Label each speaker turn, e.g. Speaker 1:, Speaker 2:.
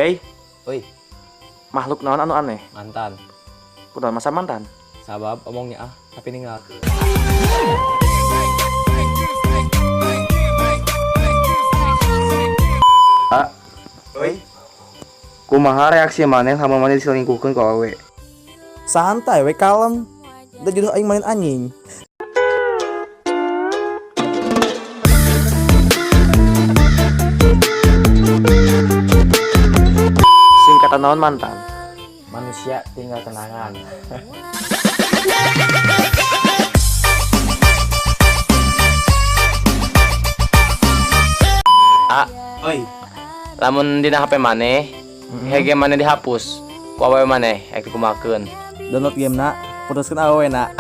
Speaker 1: Bay,
Speaker 2: Oi,
Speaker 1: makhluk naon anu aneh?
Speaker 2: Mantan.
Speaker 1: Kunaon masa mantan?
Speaker 2: Sabab omongnya ah, tapi ninggalkeun.
Speaker 3: A.
Speaker 1: Oi.
Speaker 3: Kumaha reaksi maneh lamun maneh diselingkuhkeun ku awewe?
Speaker 4: Santai we, kalem. Udah jodoh aing main anjing.
Speaker 1: Singkatan naon mantan?
Speaker 2: Manusia tinggal kenangan.
Speaker 5: A,
Speaker 4: Oi.
Speaker 5: Lamun dina HP maneh, hege maneh dihapus ku awewe maneh, ek dikumahakeun?
Speaker 4: Download game na, putuskeun awewe na.